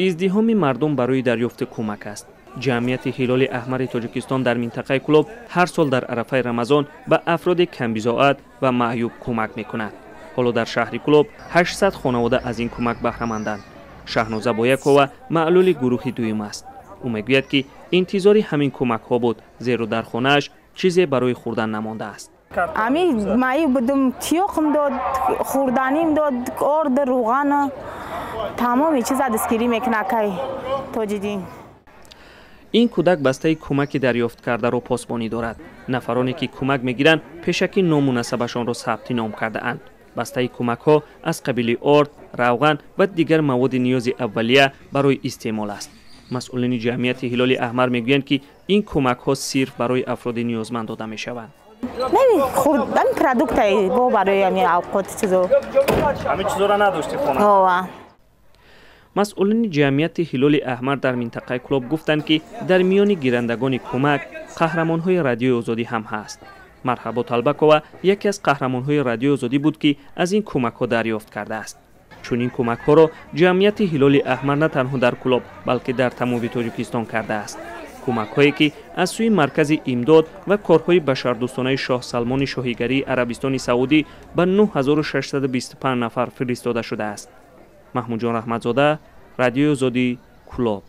Издиҳоми мардум барои дарёфти кӯмак аст. Ҷамъияти Ҳилоли Аҳмари Тоҷикистон дар минтақаи Кӯлоб ҳар сол дар арафаи Рамазон ба афроди камбизоат ва маъюб кӯмак мекунад. Ҳоло дар шаҳри Кӯлоб 800 хонавода аз ин кӯмак баҳраманданд. Шаҳноза Боякова маълули гурӯҳи дуюм аст. Ӯ мегӯяд, ки интизори ҳамин кӯмакҳо буд, зеро дар хонааш чизе барои хӯрдан намондааст. Ами маъюб будум, тиёқм дод, хӯрданим дод, орд, рӯған, тамоми чиза дастгирӣ мекунад акай Тоҷиддин. Ин кӯдак бастаи кӯмаки дарёфт кардаро посбонӣ дорад. Нафароне ки кӯмак мегиранд, пешакӣ ному насабашонро сабти ном кардаанд. Бастаи кӯмакҳо аз қабили орд, равған ва дигар маводи ниёзи аввалия барои истеъмол аст. Масъулини ҷамъияти Ҳилоли Аҳмар мегӯянд, ки ин кӯмакҳо сирф барои афроди ниёзманд дода мешаванд. Хӯрдан продуктай бо барои ами авқот чизо. Ҳамин чизоро надошти хона? Масъулини ҷамъияти Ҳилоли Аҳмар дар минтақаи Кӯлоб гуфтанд, ки дар миёни гирандагони кӯмак қаҳрамонҳои Радиои Озодӣ ҳам ҳаст. Марҳабо Талбакова яке аз қаҳрамонҳои Радиои Озодӣ буд, ки аз ин кӯмакҳо дарёфт кардааст. Чунин кӯмакҳоро ҷамъияти Ҳилоли Аҳмар на танҳо дар Кӯлоб, балки дар тамоми Тоҷикистон кардааст. Кӯмакҳое ки аз сӯи Маркази имдод ва корҳои башардӯстонаи Шоҳ Салмони Шоҳигарии Арабистони Саудӣ ба 9625 нафар фиристода шудааст. Маҳмудҷон Раҳматзода, Радиои Озодӣ, Кӯлоб.